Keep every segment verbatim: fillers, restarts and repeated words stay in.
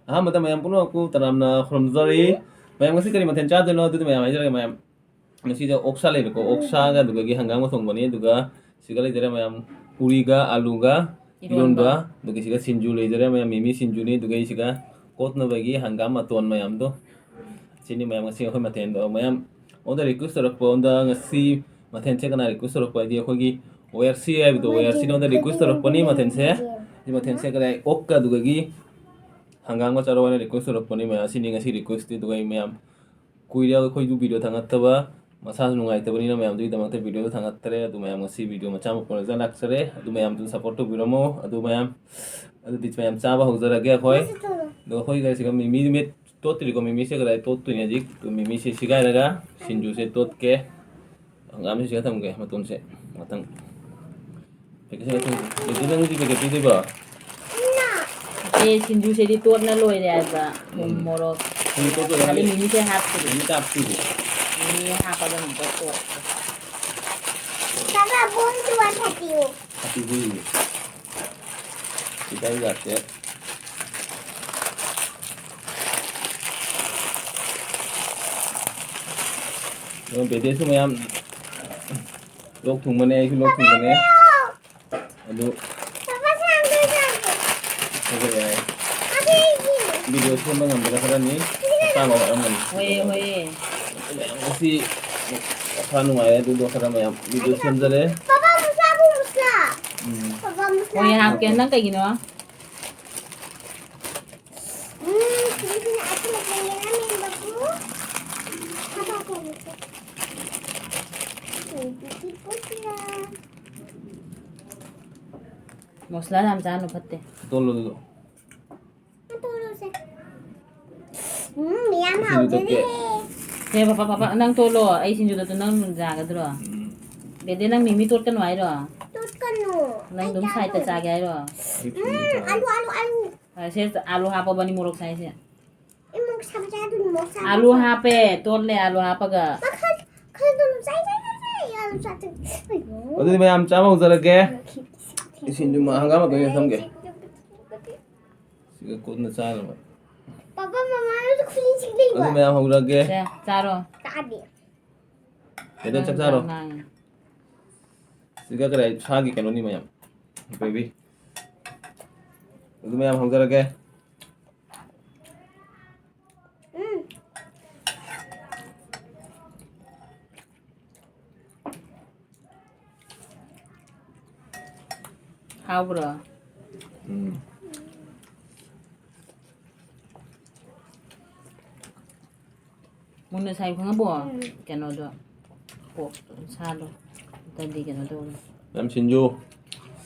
ꯑꯍꯥꯟꯕꯗ ꯃꯌꯥꯝ ꯄꯨꯝꯅꯃꯛꯄꯨ ꯇꯔꯥꯝꯅ ꯈꯨꯔꯨꯝꯖꯔꯤ꯫ ꯃꯌꯥꯝ ꯉꯁꯤ ꯀꯔꯤ ꯃꯊꯦꯜ ꯆꯥꯗꯣꯏꯅꯣ? ꯑꯗꯨꯗꯤ ꯃꯌꯥꯝ ꯍꯥꯏꯖꯔꯒꯦ꯫ ꯃꯌꯥꯝ ꯉꯁꯤꯗ ꯑꯣꯛꯁꯥ ꯂꯩꯔꯦꯀꯣ, ꯑꯣꯛꯁꯥꯒ ꯑꯗꯨꯗꯒꯤ ꯍꯪꯒꯥꯝꯒ ꯊꯣꯡꯕꯅꯤ꯫ ꯑꯗꯨꯒ ꯁꯤꯒ ꯂꯩꯖꯔꯦ ꯃꯌꯥꯝ, ꯄꯨꯔꯤꯒ ꯑꯂꯨꯒ ꯏꯔꯣꯟꯕ꯫ ꯏꯔꯣꯟꯕ꯫ ꯑꯗꯨꯒ ꯁꯤꯒ ꯁꯤꯡꯖꯨ ꯂꯩꯖꯔꯦ ꯃꯌꯥꯝ, ꯃꯤꯃꯤ ꯁꯤꯡꯖꯨꯅꯤ꯫ ꯑꯗꯨꯒ ꯁꯤꯒ ꯀꯣꯠꯅꯕꯒꯤ ꯍꯪꯒꯥꯝ ꯃꯇꯣꯟ ꯃꯌꯥꯝꯗꯣ꯫ ꯁꯤꯅꯤ ꯃꯌꯥꯝ ꯉꯁꯤ ꯑꯩꯈꯣꯏ ꯃꯊꯦꯜꯗꯣ꯫ ꯃꯌꯥꯝ ꯑꯩꯉꯣꯟꯗ ꯔꯤꯀ꯭ꯋꯦꯁ ꯇꯧꯔꯛꯄ, ꯑꯩꯉꯣꯟꯗ ꯉꯁꯤ ꯃꯊꯦꯜꯁꯦ ꯀꯅꯥ ꯔꯤꯀ꯭ꯋꯦꯁ ꯇꯧꯔꯛꯄ ꯍꯥꯏꯗꯤ ꯑꯩꯈꯣꯏꯒꯤ ꯋꯥꯏ ꯑꯥꯔ ꯁꯤ ꯍꯥꯏꯕꯗꯣ, ꯋꯥꯏ ꯑꯥꯔ ꯁꯤꯅ ꯑꯩꯉꯣꯟꯗ ꯔꯤꯀ꯭ꯋꯦꯁ ꯇꯧꯔꯛꯄꯅꯤ ꯃꯊꯦꯜꯁꯦ꯫ ꯁꯤ ꯃꯊꯦꯜꯁꯦ ꯀꯗꯥꯏ ꯑꯣꯛꯀ ꯑꯗꯨꯗꯒꯤ ꯍꯪꯒꯥꯝꯒ ꯆꯥꯔꯣ ꯍꯥꯏꯅ ꯔꯤꯀ꯭ꯋꯦꯁ ꯇꯧꯔꯛꯄꯅꯤ ꯃꯌꯥꯝ꯫ ꯁꯤꯅꯤ ꯉꯁꯤ ꯔꯤꯀ꯭ꯋꯦꯁꯇꯤ꯫ ꯑꯗꯨꯒ ꯑꯩ ꯃꯌꯥꯝ ꯀꯨꯏꯔꯦ ꯑꯩꯈꯣꯏꯁꯨ ꯚꯤꯗꯤꯑꯣ ꯊꯥꯡꯒꯠꯇꯕ, ꯃꯁꯥꯁꯨ ꯅꯨꯡꯉꯥꯏꯇꯕꯅꯤꯅ ꯃꯌꯥꯝꯗꯨꯒꯤꯗꯃꯛꯇ ꯚꯤꯗꯤꯑꯣꯗꯣ ꯊꯥꯡꯒꯠꯇꯔꯦ꯫ ꯑꯗꯨ ꯃꯌꯥꯝ ꯉꯁꯤ ꯚꯤꯗꯤꯑꯣ ꯃꯆꯥ ꯑꯃ ꯄꯨꯔꯒ ꯂꯥꯛꯆꯔꯦ꯫ ꯑꯗꯨ ꯃꯌꯥꯝꯗꯨ ꯁꯞꯄꯣꯔꯠ ꯇꯧꯕꯤꯔꯝꯃꯣ꯫ ꯑꯗꯨ ꯃꯌꯥꯝ, ꯑꯗꯨꯗꯤ ꯃꯌꯥꯝ ꯆꯥꯕ ꯍꯧꯖꯔꯒꯦ ꯑꯩꯈꯣꯏ꯫ ꯑꯗꯣ ꯑꯩꯈꯣꯏ ꯁꯤꯒ ꯃꯤꯃꯤ ꯃꯤꯠ ꯇꯣꯠꯇ꯭ꯔꯤꯀꯣ, ꯃꯤꯃꯤꯁꯦ ꯀꯗꯥꯏ ꯇꯣꯠꯇꯣꯏꯅꯦ ꯍꯧꯖꯤꯛ꯫ ꯑꯗꯨ ꯃꯤꯃꯤꯁꯦ ꯁꯤꯒꯥꯏꯔꯒ ꯁꯤꯡꯖꯨꯁꯦ ꯇꯣꯠꯀꯦ꯫ ꯍꯪꯒꯥꯝꯁꯦ ꯁꯤꯒ ꯊꯝꯒꯦ ꯃꯇꯣꯟꯁꯦ ꯉꯥꯛꯇꯪ꯫ ꯄꯦꯀꯦꯠꯁꯦ ꯊꯝꯒꯦ꯫ ꯑꯗꯨꯗꯤ ꯅꯪꯗꯤ ꯄꯦꯀꯦꯠ ꯄꯤꯗꯣꯏꯕ? ꯑꯦ, ꯁꯤꯡꯖꯨꯁꯤꯗꯤ ꯇꯣꯠꯅ ꯂꯣꯏꯔꯦ ꯍꯥꯏꯕ꯫ ꯊꯨꯝ, ꯎꯝ꯫ ꯃꯣꯔꯣꯛ꯫ ꯁꯤꯡꯖꯨ ꯇꯣꯠꯄ ꯉꯥꯔꯤ, ꯂꯣꯏꯔꯦ꯫ ꯃꯤꯃꯤꯁꯦ ꯍꯥꯞꯇ꯭ꯔꯤ꯫ ꯃꯤꯃꯤ ꯍꯥꯞꯄꯤꯔꯣ꯫ ꯃꯤꯃꯤ ꯍꯥꯞꯄꯒ ꯑꯃꯨꯛꯀ ꯇꯣꯠꯀꯦ꯫ ꯕꯥꯕꯥ, ꯕꯣꯜꯗꯨ ꯋꯥꯟ ꯊꯥꯔꯇꯤꯌꯨ꯫ ꯊꯥꯔꯇꯤꯗꯤ ꯈꯤꯇꯪ ꯌꯥꯗꯦ꯫ ꯑꯗꯣ ꯕꯦꯗꯦꯁꯨ ꯃꯌꯥꯝ ꯂꯣꯛ ꯊꯨꯡꯕꯅꯦ, ꯑꯩꯁꯨ ꯂꯣꯛ ꯊꯨꯡꯕꯅꯦ꯫ ꯑꯗꯨ ꯄꯥꯄꯥ, ꯁꯥꯡꯗꯣꯏ ꯁꯥꯡꯗꯣꯏ꯫ ꯐꯖꯩ ꯍꯥꯏ꯫ ꯑꯗꯨ ꯑꯩꯒꯤ꯫ ꯚꯤꯗꯤꯑꯣ ꯁꯦꯝꯕ ꯉꯝꯕꯗ ꯈꯔꯅꯤ꯫ ꯍꯛꯆꯥꯡ ꯋꯥꯔꯝꯒꯅꯤ꯫ ꯍꯣꯏꯌꯦ, ꯍꯣꯏꯌꯦ꯫ ꯃꯌꯥꯝ ꯉꯁꯤ ꯋꯥꯈꯜ ꯅꯨꯡꯉꯥꯏꯔꯦ, ꯑꯗꯨꯗꯣ ꯈꯔ ꯃꯌꯥꯝ ꯚꯤꯗꯤꯑꯣ ꯁꯦꯝꯖꯔꯦ꯫ ꯄꯥꯄꯥ, ꯃꯨꯁꯂꯥ, ꯃꯨꯁꯂꯥ꯫ ꯎꯝ꯫ ꯄꯥꯄꯥ, ꯃꯨꯁꯂꯥ꯫ ꯍꯣꯏ, ꯍꯥꯞꯀꯦ꯫ ꯅꯪ ꯀꯩꯒꯤꯅꯣ? ꯎꯝ, ꯁꯤꯁꯤꯅ ꯑꯁꯤꯅ ꯀꯩꯅꯣ ꯃꯦꯟꯕꯕꯨ꯫ ꯄꯥꯄꯥ, ꯀꯩꯅꯣꯁꯦ꯫ ꯁꯤꯗꯤ ꯄꯨꯁꯂꯥ꯫ ꯃꯁꯂꯥ ꯌꯥꯝ ꯆꯥꯅꯨ, ꯐꯠꯇꯦ꯫ ꯇꯣꯠꯂꯣ ꯑꯗꯨꯗꯣ꯫ ꯇꯣꯠꯂꯣꯁꯦ꯫ ꯎꯝ, ꯌꯥꯝ ꯁꯤꯡꯖꯨ ꯍꯥꯎꯗꯣꯔꯦ꯫ ꯇꯣꯠꯀꯦ꯫ ꯁꯦ, ꯄꯥꯄꯥ, ꯄꯥꯄꯥ, ꯅꯪ ꯇꯣꯠꯂꯣ꯫ ꯑꯩ ꯁꯤꯡꯖꯨꯗꯣ ꯅꯪ ꯆꯥꯒꯗ꯭ꯔꯣ? ꯎꯝ꯫ ꯕꯦꯗꯦ, ꯅꯪ ꯃꯤꯃꯤ ꯇꯣꯠꯀꯅꯨ ꯍꯥꯏꯔꯣ? ꯇꯣꯠꯀꯅꯨ꯫ ꯅꯪ ꯑꯗꯨꯝ ꯑꯩ ꯁꯥꯏꯠꯇ ꯆꯥꯗꯣꯏꯅꯦ꯫ ꯆꯥꯒꯦ ꯍꯥꯏꯔꯣ? ꯎꯝ, ꯑꯂꯨ, ꯑꯂꯨ, ꯑꯂꯨ꯫ ꯐꯔꯦ, ꯁꯦ, ꯑꯂꯨ ꯍꯥꯞꯄꯕꯅꯤ, ꯃꯣꯔꯣꯛ ꯁꯥꯏꯁꯦ꯫ ꯑꯩ ꯃꯣꯔꯣꯛ ꯁꯥꯕ ꯆꯥꯗꯣꯏꯅꯤ, ꯃꯣꯔꯣꯛ ꯁꯥꯕ ꯑꯂꯨ ꯆꯥ-, ꯍꯥꯞꯄꯦ, ꯇꯣꯠꯂꯦ ꯑꯂꯨ ꯍꯥꯞꯄꯒ꯫ ꯃꯈꯜ, ꯃꯈꯜ ꯑꯗꯨꯝ ꯆꯥꯏ, ꯆꯥꯏ, ꯆꯥꯏ, ꯆꯥꯏ, ꯑꯂꯨ ꯆꯥꯗꯣꯏꯅꯤ꯫ ꯑꯗꯨꯗꯤ ꯃꯌꯥꯝ ꯆꯥꯕ ꯍꯧꯖꯔꯒꯦ꯫ ꯁꯤꯡꯖꯨ ꯃ-, ꯍꯪꯒꯥꯝ ꯃꯇꯣꯟ ꯊꯝꯒꯦ꯫ ꯁꯤꯒ ꯀꯣꯟꯅ ꯆꯥꯅꯕ꯫ ꯄꯥꯄꯥ, ꯃꯃꯥꯅꯁꯨ ꯈꯨꯖꯤꯟ ꯁꯤꯡꯗꯣꯏꯕ꯫ ꯑꯗꯨ ꯃꯌꯥꯝ ꯍꯧꯖꯔꯒꯦ꯫ ꯁꯦ, ꯆꯥꯔꯣ꯫ ꯆꯥꯗꯦ꯫ ꯀꯩꯅꯣ ꯆꯥꯛ ꯆꯥꯔꯣ꯫ ꯅꯪ, ꯅꯪ꯫ ꯁꯤꯒ ꯀꯔꯤ ꯁꯥꯒꯤ ꯀꯩꯅꯣꯅꯤ ꯃꯌꯥꯝ꯫ ꯕꯦꯕꯤ꯫ ꯑꯗꯨ ꯃꯌꯥꯝ ꯍꯧꯖꯔꯒꯦ꯫ ꯎꯝ꯫ ꯍꯥꯎꯕ꯭ꯔꯣ? ꯎꯝ꯫ ꯃꯨꯟꯅ ꯁꯥꯏ ꯈꯪꯉꯕꯣ? ꯎꯝ꯫ ꯀꯩꯅꯣꯗꯣ, ꯄꯣꯛ ꯁꯥꯗꯣ꯫ ꯑꯇꯩꯗꯤ ꯀꯩꯅꯣ ꯇꯧꯔꯦ꯫ ꯌꯥꯝ ꯁꯤꯟꯖꯨ꯫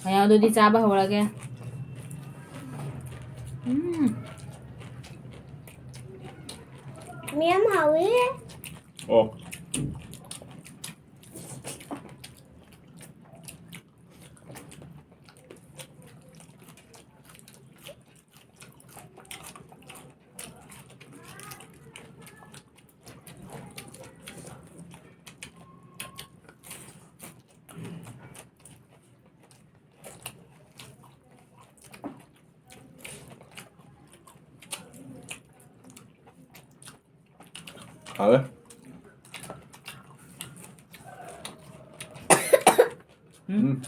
ꯃꯌꯥꯝ ꯑꯗꯨꯗꯤ ꯆꯥꯕ ꯍꯧꯔꯒꯦ꯫ ꯎꯝ꯫ ꯃꯌꯥꯝ ꯍꯥꯎꯋꯤ꯫ ꯑꯣ꯫ ꯍꯥꯎꯋꯦ꯫ ꯎꯝ꯫ ꯎꯝ꯫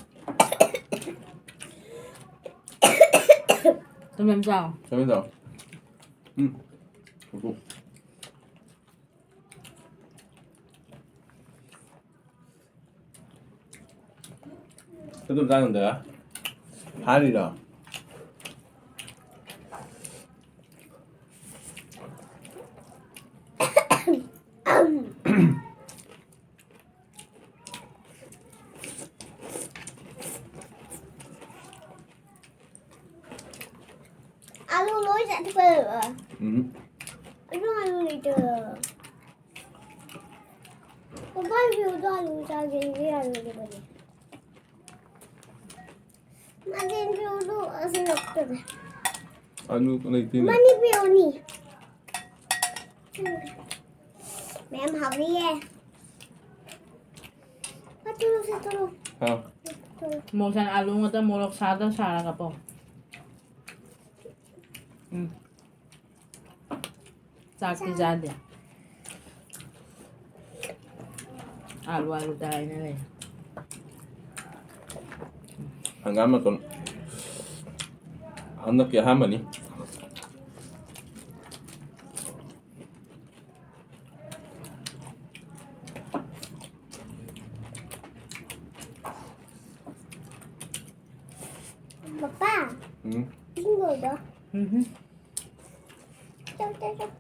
ꯊꯨꯝ ꯌꯥꯝ ꯆꯥꯎ꯫ ꯊꯨꯝ ꯌꯥꯝ ꯆꯥꯎ꯫ ꯎꯝ꯫ ꯑꯗꯨꯝ ꯆꯥ ꯉꯝꯗꯣꯏꯔꯥ? ꯍꯥꯔꯤꯔꯣ? ꯑꯥꯂꯨ ꯂꯣꯏ ꯆꯥꯊꯣꯛꯈ꯭ꯔꯦꯕ꯫ ꯎꯝ꯫ ꯑꯗꯨ ꯑꯥꯂꯨ ꯂꯩꯇꯦꯕ꯫ ꯄꯄꯥꯒꯤ ꯐꯤꯔꯣꯜꯗꯣ ꯑꯥꯂꯨ ꯆꯥꯒꯦ, ꯑꯩꯒꯤ ꯑꯥꯂꯨ ꯂꯩꯕꯅꯦ꯫ ꯃꯥꯗꯤ ꯐꯤꯔꯣꯜꯗꯣ ꯑꯁꯤ ꯂꯧꯊꯣꯛꯈ꯭ꯔꯦ꯫ ꯑꯥꯂꯨ ꯂꯩꯇꯦꯅꯦ꯫ ꯃꯅꯤ ꯐꯤꯔꯣꯜꯅꯤ꯫ ꯃꯌꯥꯝ ꯍꯥꯞꯄꯤꯌꯦ꯫ ꯆꯠꯂꯣ, ꯆꯠꯂꯣ꯫ ꯍꯥꯎ꯫ ꯆꯠꯂꯣ꯫ ꯃꯣꯔꯣꯛ ꯁꯥꯅ ꯑꯥꯂꯨ ꯉꯥꯛꯇ ꯃꯣꯔꯣꯛ ꯁꯥꯗ ꯁꯥꯔꯒ ꯄꯣ꯫ ꯎꯝ꯫ ꯆꯥꯛꯇꯤ ꯆꯥꯗꯦ꯫ ꯑꯥꯂꯨ ꯑꯥꯂꯨ ꯇꯥꯏꯅ ꯂꯩ꯫ ꯍꯪꯒꯥꯝ ꯃꯇꯣꯟ ꯍꯟꯗꯛꯀꯤ ꯑꯍꯥꯟꯕꯅꯤ꯫ ꯄꯄꯥ, ꯎꯝ꯫ ꯏꯪꯒꯣꯏꯗꯣ꯫ ꯎꯝ꯫ ꯆꯥꯛ, ꯆꯥꯛ, ꯆꯥꯛ꯫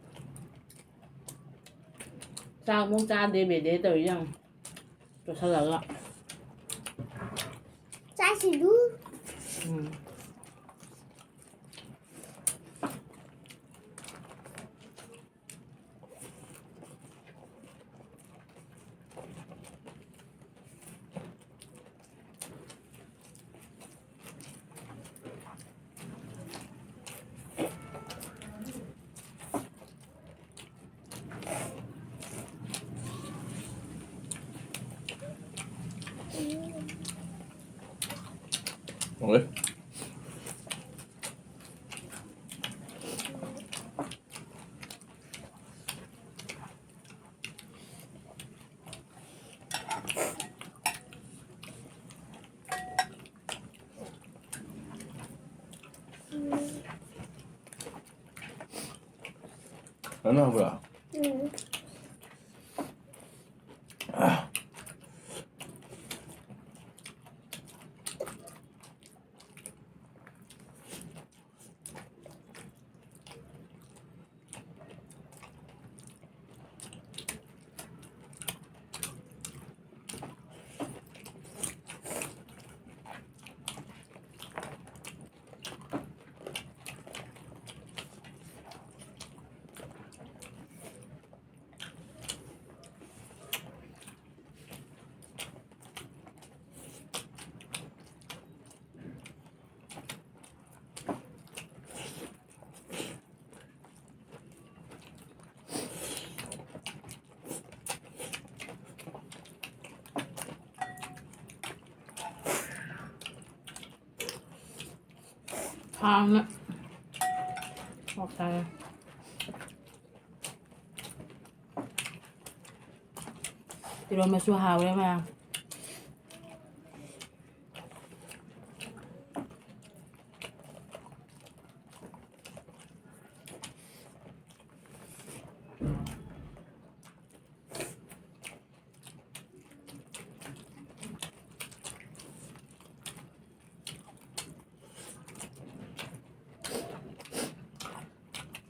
ꯆꯥꯛ ꯑꯃꯨꯛ ꯆꯥꯗꯦ ꯕꯦꯗꯦ ꯇꯧꯔꯤ ꯌꯦꯡꯉꯨ꯫ ꯆꯣꯠꯁꯜꯂꯒ꯫ ꯆꯥꯁꯤꯂꯨ꯫ ꯎꯝ꯫ ꯍꯥꯎꯋꯦ꯫ ꯐꯖꯅ ꯍꯧꯕ꯭ꯔꯥ? ꯎꯝ꯫ ꯍꯥꯎꯅ꯫ ꯍꯥꯎꯇꯔꯦ꯫ ꯏꯔꯣꯟꯕꯁꯨ ꯍꯥꯎꯔꯦ ꯃꯌꯥꯝ꯫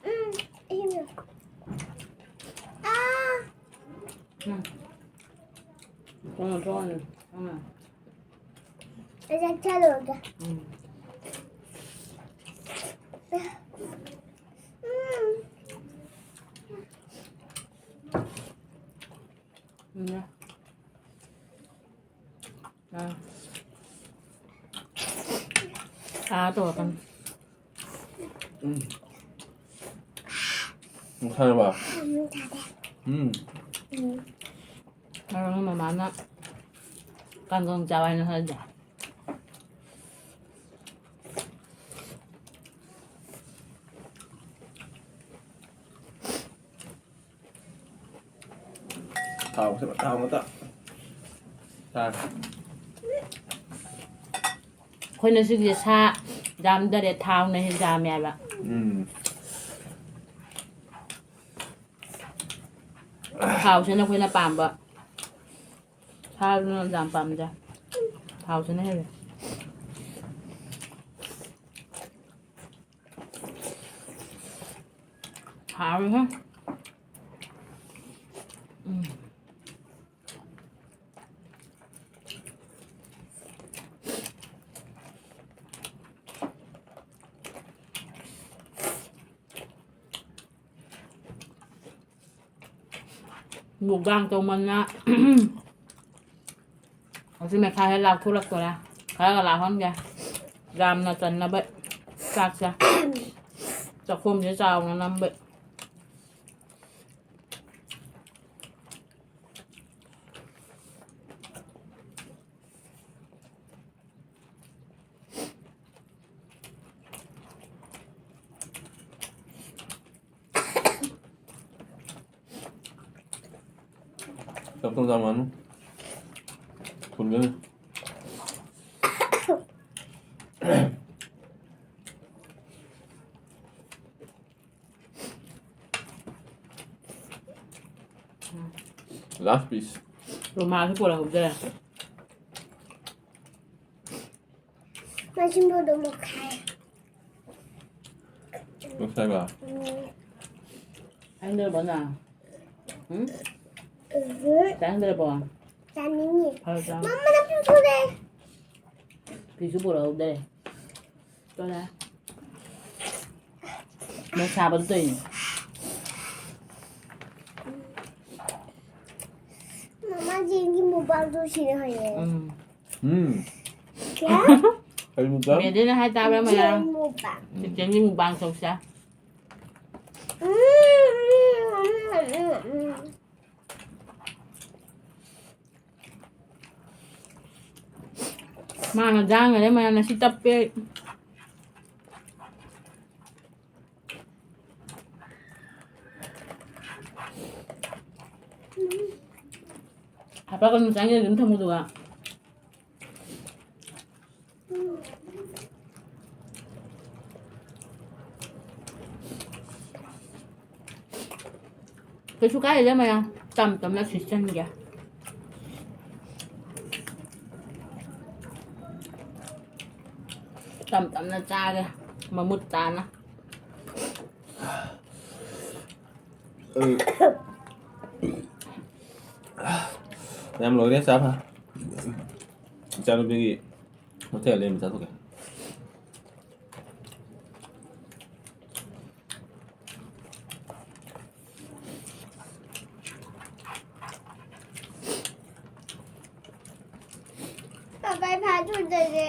ꯎꯝ, ꯏꯃꯥ꯫ ꯑꯥ꯫ ꯎꯝ꯫ ꯊꯣꯡꯉꯣ, ꯊꯣꯡꯉꯣ꯫ ꯎꯝ꯫ ꯑꯩ ꯆꯥꯛ ꯆꯥꯔꯨꯔꯒꯦ꯫ ꯎꯝ꯫ ꯎꯝ꯫ ꯎꯝ꯫ ꯑꯥ꯫ ꯑꯥ, ꯇꯧꯔꯛꯀꯅꯨ꯫ ꯎꯝ꯫ ꯉꯁꯥꯏꯕ? ꯎꯝ꯫ ꯉꯔꯥꯡ ꯃꯃꯥꯅ ꯀꯥꯡꯒꯪ ꯆꯥꯎ ꯍꯥꯏꯅ ꯍꯥꯏꯗꯣ꯫ ꯊꯥꯎ ꯈꯤꯇꯪ, ꯊꯥꯎ ꯈꯤꯇꯪ꯫ ꯆꯥꯔꯦ꯫ ꯑꯩꯈꯣꯏꯅ ꯁꯤꯒꯤ ꯁꯥ ꯌꯥꯝꯗꯔꯦ, ꯊꯥꯎꯅ ꯍꯦꯟꯅ ꯌꯥꯝꯃꯦ ꯍꯥꯏꯕ꯫ ꯎꯝ꯫ ꯊꯥꯎꯁꯤꯅ ꯑꯩꯈꯣꯏꯅ ꯄꯥꯝꯕ꯫ ꯊꯥꯎꯗꯨꯅ ꯌꯥꯝ ꯄꯥꯝꯗꯦ꯫ ꯊꯥꯎꯁꯤꯅ ꯍꯦꯜꯂꯦ꯫ ꯍꯥꯎꯔꯦꯍꯦ꯫ ꯎꯝ꯫ ꯃꯨꯛꯕꯥꯡ ꯇꯧꯃꯟꯅ ꯍꯧꯖꯤꯛ ꯃꯦꯈꯥꯏ ꯍꯦꯛ ꯂꯥꯎꯊꯣꯔꯛꯇꯣꯔꯦ꯫ ꯈꯔꯒ ꯂꯥꯎꯍꯟꯒꯦ꯫ ꯌꯥꯝꯅ ꯆꯟꯅꯕ ꯆꯥꯛꯁꯦ꯫ ꯆꯥꯛꯈꯣꯝꯁꯦ ꯆꯥꯎꯅ ꯅꯝꯕꯩ꯫ ꯃꯇꯨꯡ ꯆꯥꯝꯃꯅꯤ꯫ ꯐꯨꯟꯒꯅꯤ꯫ Last piece. ꯔꯨꯃꯥꯜꯁꯨ ꯄꯨꯔꯛꯍꯧꯗ꯭ꯔꯦ꯫ ꯃꯆꯤꯟꯕꯨꯗꯣ ꯃꯨꯛꯈꯥꯏ꯫ ꯃꯨꯛꯈꯥꯏꯕ? ꯎꯝ꯫ ꯆꯥꯅꯤꯡꯗ꯭ꯔꯕꯣ ꯅꯪ? ꯎꯝ? ꯎꯝ꯫ ꯆꯥꯅꯤꯡꯗ꯭ꯔꯕꯣ? ꯆꯥꯅꯤꯡꯉꯤ꯫ ꯐꯔꯦ, ꯆꯥꯔꯣ꯫ ꯃꯃꯥ, ꯅꯪ ꯄꯤꯊꯣꯔꯛꯑꯦ꯫ ꯐꯤꯁꯨ ꯄꯨꯔꯛꯍꯧꯗ꯭ꯔꯦ꯫ ꯆꯠꯂꯣ꯫ ꯃꯣꯔꯣꯛ ꯁꯥꯕꯗꯨ ꯇꯧꯔꯤꯅꯦ꯫ ꯃꯃꯥ, ꯆꯦꯡꯒꯤ ꯃꯨꯛꯕꯥꯡꯗꯣ ꯁꯤꯗ ꯍꯩꯌꯦ꯫ ꯎꯝ꯫ ꯎꯝ꯫ ꯀꯌꯥ? ꯀꯔꯤ ꯃꯨꯛꯕꯥꯡ? ꯃꯦꯗꯤꯅ ꯍꯥꯏ ꯇꯥꯕ꯭ꯔꯥ, ꯃꯌꯥꯝ? ꯆꯦꯡꯒꯤ ꯃꯨꯛꯕꯥꯡ꯫ ꯎꯝ꯫ ꯆꯦꯡꯒꯤ ꯃꯨꯛꯕꯥꯡ ꯇꯧꯁꯦ꯫ ꯎꯝ, ꯎꯝ, ꯎꯝ, ꯎꯝ, ꯎꯝ꯫ ꯃꯥꯅ ꯖꯥꯡꯒꯅꯦ ꯃꯌꯥꯝꯅ ꯁꯤ ꯇꯞꯄꯦ꯫ ꯍꯥꯞꯄꯛꯀꯅꯨ, ꯆꯪꯉꯦ ꯑꯗꯨꯝ ꯊꯝꯃꯨꯗꯨꯒ꯫ ꯀꯩꯁꯨ ꯀꯥꯏꯗꯦꯗ ꯃꯌꯥꯝ, ꯇꯝ ꯇꯝꯅ ꯁꯤꯁꯟꯒꯦ꯫ ꯇꯝ ꯇꯝꯅ ꯆꯥꯒꯦ, ꯃꯃꯨꯠ ꯇꯥꯅ꯫ ꯌꯥꯝ ꯂꯣꯏꯔꯦ ꯆꯥꯕ꯫ ꯏꯆꯥꯅꯨꯄꯤꯒꯤ ꯍꯣꯇꯦꯜ ꯂꯦꯝꯕ ꯆꯥꯊꯣꯛꯀꯦ꯫ ꯄꯥꯄꯥ, ꯐꯥꯁ ꯐꯨꯗ ꯂꯩꯔꯦ꯫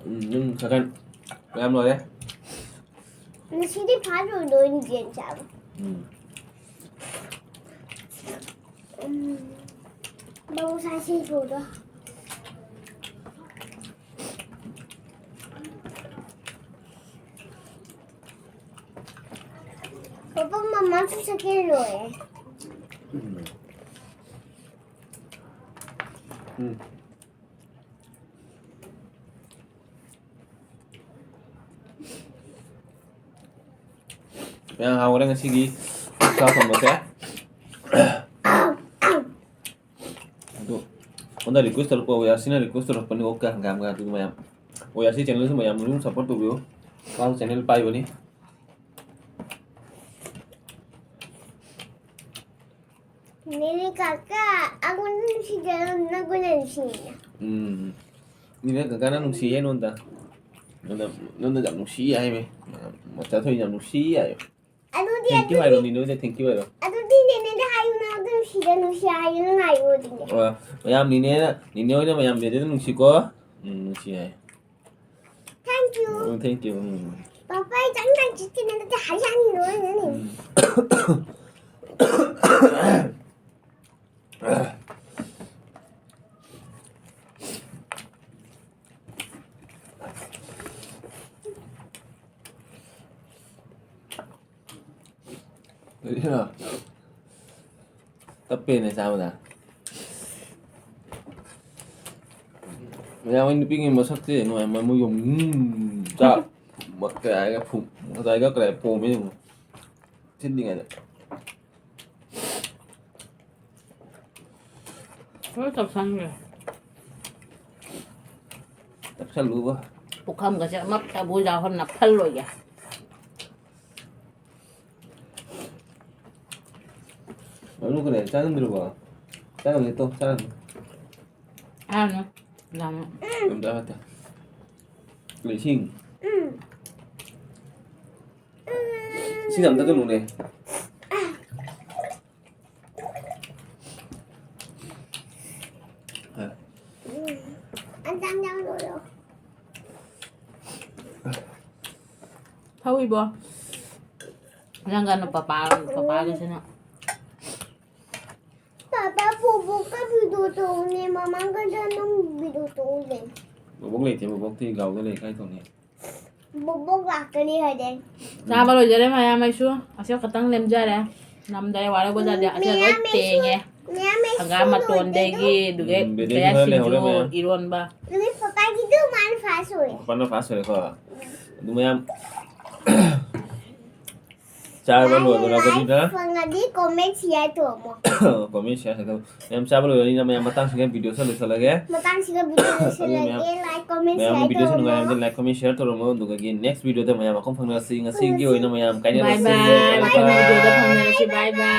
ꯎꯝ, ꯅꯪ ꯁꯥꯏꯀꯜ ꯃꯌꯥꯝ ꯂꯣꯏꯔꯦ꯫ ꯉꯁꯤꯗꯤ ꯐꯥꯁ ꯐꯨꯗ ꯑꯣꯏꯅ ꯌꯦꯟ ꯆꯥꯕ꯫ ꯎꯝ꯫ ꯎꯝ꯫ ꯕꯥꯕꯨ ꯁꯥꯏ ꯁꯤꯡꯖꯨꯗꯣ꯫ ꯄꯥꯄꯥ, ꯃꯃꯥꯁꯨ ꯁꯥꯏꯀꯜ ꯂꯣꯏꯔꯦ꯫ ꯎꯝ꯫ ꯎꯝ꯫ ꯌꯥꯝ ꯍꯥꯎꯔꯦ ꯉꯁꯤꯒꯤ ꯁꯥ ꯊꯣꯡꯕꯁꯦ꯫ ꯑꯗꯨ ꯑꯣꯟꯗ request ꯇꯧꯔꯛꯄ, ꯑꯣꯌꯥꯁꯤꯅ request ꯇꯧꯔꯛꯄꯅꯤ, ꯑꯣꯛꯀ ꯍꯪꯒꯥꯝꯒ꯫ ꯑꯗꯨ ꯃꯌꯥꯝ ꯑꯣꯌꯥꯁꯤ channel ꯁꯨ ꯃꯌꯥꯝ ꯑꯗꯨꯝ support ꯇꯧꯕꯤꯌꯨ꯫ ꯃꯥꯁꯨ channel ꯄꯥꯏꯕꯅꯤ꯫ ꯅꯦꯅꯦ ꯀꯥꯀꯥ, ꯑꯩꯉꯣꯟꯗ ꯅꯨꯡꯁꯤꯗꯦ, ꯅꯪꯉꯣꯟꯗ ꯅꯨꯡꯁꯤꯌꯦ꯫ ꯎꯝ꯫ ꯅꯦꯅꯦ ꯀꯥꯀꯥꯅ ꯅꯨꯡꯁꯤꯌꯦ ꯅꯉꯣꯟꯗ꯫ ꯅꯉꯣꯟꯗ, ꯅꯉꯣꯟꯗ ꯌꯥꯝ ꯅꯨꯡꯁꯤ ꯍꯥꯏꯃꯦ꯫ ꯃꯆꯥ ꯊꯣꯏꯅ ꯌꯥꯝ ꯅꯨꯡꯁꯤ ꯍꯥꯏꯌꯣ꯫ ꯑꯗꯨꯗꯤ, thank you ꯍꯥꯏꯔꯣ, ꯑꯗꯨꯗꯤ꯫ ꯅꯦꯅꯦꯗ thank you ꯍꯥꯏꯔꯣ꯫ ꯑꯗꯨꯗꯤ ꯅꯦꯅꯦꯗ ꯍꯥꯏꯌꯨ, ꯅꯪ ꯑꯗꯨꯝ ꯁꯤꯗ ꯅꯨꯡꯁꯤ ꯍꯥꯏꯌꯨ, ꯅꯪ ꯍꯥꯏꯌꯨ ꯑꯗꯨꯗꯤ꯫ ꯑ, ꯃꯌꯥꯝ ꯅꯦꯅꯦꯅ, ꯅꯦꯅꯦ ꯍꯣꯏꯅ ꯃꯌꯥꯝ ꯅꯦꯅꯦꯗ ꯅꯨꯡꯁꯤꯀꯣ꯫ ꯎꯝ, ꯅꯨꯡꯁꯤ ꯍꯥꯏ꯫ Thank you꯫ Um, thank you꯫ Um. Papa, ꯑꯩ ꯆꯪ ꯆꯪ ꯆꯠꯀꯅꯤ, ꯑꯗꯨꯗꯤ ꯍꯥꯏꯔꯛꯑꯅꯤ ꯂꯣꯏꯅꯅꯦ꯫ ꯎꯝ꯫ ꯀꯔꯤꯅꯣ? ꯇꯞꯄꯦꯅꯦ ꯆꯥꯕꯗ꯫ ꯃꯌꯥꯝ, ꯅꯨꯄꯤꯒꯤ ꯃꯁꯛꯁꯦ ꯅꯨꯡꯉꯥꯏ, ꯃꯃꯣꯏ ꯌꯣꯝ, ꯎꯝ, ꯆꯥꯛ, ꯃ-, ꯀꯩ ꯍꯥꯏꯒꯦ, ꯐꯨ-, ꯉꯁꯥꯏꯒ ꯀꯔꯤ ꯄꯣꯝꯃꯦ ꯌꯦꯡꯉꯨ꯫ ꯊꯤꯠꯂꯤꯉꯩꯗ꯫ ꯂꯣꯏ ꯇꯧꯁꯟꯈ꯭ꯔꯦ꯫ ꯇꯛꯁꯜꯂꯨꯕ꯫ ꯄꯨꯈꯝꯒꯁꯦ ꯑꯃꯠꯇꯕꯨ ꯌꯥꯎꯍꯟꯅ ꯐꯜꯂꯣꯏꯒꯦ꯫ ꯃꯔꯨ ꯀꯅꯥ ꯆꯥꯅꯤꯡꯗ꯭ꯔꯕꯣ? ꯆꯥꯔꯝꯅꯤ ꯇꯣ, ꯆꯥꯔꯝꯅꯤ꯫ ꯆꯥꯔꯅꯨ꯫ ꯌꯥꯝꯅ꯫ ꯌꯥꯝ ꯆꯥꯕ ꯅꯠꯇꯦ꯫ ꯂꯩꯁꯤꯡ꯫ ꯎꯝ꯫ ꯏꯁꯤꯡ ꯌꯥꯝ ꯊꯛꯀꯅꯨꯅꯦ꯫ ꯊꯧꯏꯕꯣ꯫ ꯅꯪꯒꯅ ꯄꯄꯥ, ꯄꯄꯥꯒꯤꯁꯤꯅ꯫ ꯄꯥꯄꯥ, ꯕꯣꯕꯣꯛꯀ video ꯇꯧꯅꯦ, ꯃꯃꯥꯒ ꯅꯪ video ꯇꯧꯅꯦ꯫ ꯕꯣꯕꯣꯛ ꯂꯩꯇꯦ, ꯕꯣꯕꯣꯛꯇꯤ ꯒꯥꯎꯗ ꯂꯩ, ꯀꯥꯏ ꯇꯧꯅꯤ? ꯕꯣꯕꯣꯛ ꯂꯥꯛꯀꯅꯤ ꯍꯥꯏꯗꯥꯏ? ꯆꯥꯕ ꯂꯣꯏꯖꯔꯦ ꯃꯌꯥꯝ, ꯑꯩꯁꯨ ꯑꯁꯤ ꯈꯛꯇꯪ ꯂꯦꯝꯖꯔꯦ꯫ ꯅꯝꯗꯔꯦ, ꯋꯥꯔꯧꯕ ꯌꯥꯗꯦ꯫ ꯑꯁꯤ ꯂꯣꯏ ꯃꯌꯥꯝ ꯑꯩꯁꯨ, ꯇꯦꯡꯉꯦ꯫ ꯃꯌꯥꯝ ꯍꯪꯒꯥꯝ ꯃꯇꯣꯟꯗꯒꯤ, ꯑꯗꯨꯒ ꯎꯝ, ꯕꯦꯗꯦꯁꯤ ꯀꯌꯥ ꯈꯔ ꯁꯤꯡꯖꯨ, ꯂꯩꯍꯧꯔꯦ ꯃꯌꯥꯝ꯫ ꯏꯔꯣꯟꯕ꯫ ꯑꯗꯨꯗꯤ ꯄꯄꯥꯒꯤꯗꯨ ꯃꯥꯅ ꯐꯥꯔꯁ ꯑꯣꯏꯔꯦ꯫ ꯄꯄꯥꯅ ꯐꯥꯔꯁ ꯑꯣꯏꯔꯦꯀꯣ꯫ ꯑꯗꯨ ꯃꯌꯥꯝ ꯆꯥꯔꯕ ꯂꯣꯏꯔꯕꯅꯤꯅ ꯂꯥꯏꯛ ꯐꯪꯉꯗꯤ ꯀꯣꯃꯦꯟ ꯁꯤꯌꯥꯔ ꯇꯧꯔꯝꯃꯣ꯫ ꯀꯣꯃꯦꯟ ꯁꯤꯌꯥꯔ ꯇꯧꯔꯝꯃꯣ꯫ ꯃꯌꯥꯝ ꯆꯥꯕ ꯂꯣꯏꯔꯕꯅꯤꯅ ꯃꯌꯥꯝ ꯃꯇꯥꯡꯁꯤꯒ ꯚꯤꯗꯤꯑꯣꯁꯦ ꯂꯣꯏꯁꯤꯜꯂꯒꯦ꯫ ꯃꯇꯥꯡꯁꯤꯒ ꯚꯤꯗꯤꯑꯣ ꯂꯣꯏꯁꯤꯜꯂꯒꯦ꯫ ꯃꯌꯥꯝ ꯂꯥꯏꯛ, ꯀꯣꯃꯦꯟ ꯃꯌꯥꯝ ꯁꯤꯌꯥꯔ ꯚꯤꯗꯤꯑꯣꯁꯦ ꯇꯧꯔꯝꯃꯣ꯫ ꯅꯨꯡꯉꯥꯏꯔꯕꯗꯤ ꯂꯥꯏꯛ, ꯀꯣꯃꯦꯟ, ꯁꯤꯌꯥꯔ ꯇꯧꯔꯝꯃꯣ꯫ ꯑꯗꯨꯒ ꯅꯦꯛꯁ ꯚꯤꯗꯤꯑꯣꯗ ꯃꯌꯥꯝ ꯃꯈꯣꯡ ꯐꯪꯅꯔꯁꯤ꯫ ꯉꯁꯤꯒꯤ ꯑꯣꯏꯅ ꯃꯌꯥꯝ ꯀꯥꯏꯅꯔꯁꯤ꯫ ꯕꯥꯏ ꯕꯥꯏ꯫ ꯕꯥꯏ ꯃꯊꯪ ꯚꯤꯗꯤꯑꯣꯗ ꯕꯥꯏ꯫ ꯐꯪꯅꯔꯁꯤ꯫ ꯕꯥꯏ ꯕꯥꯏ꯫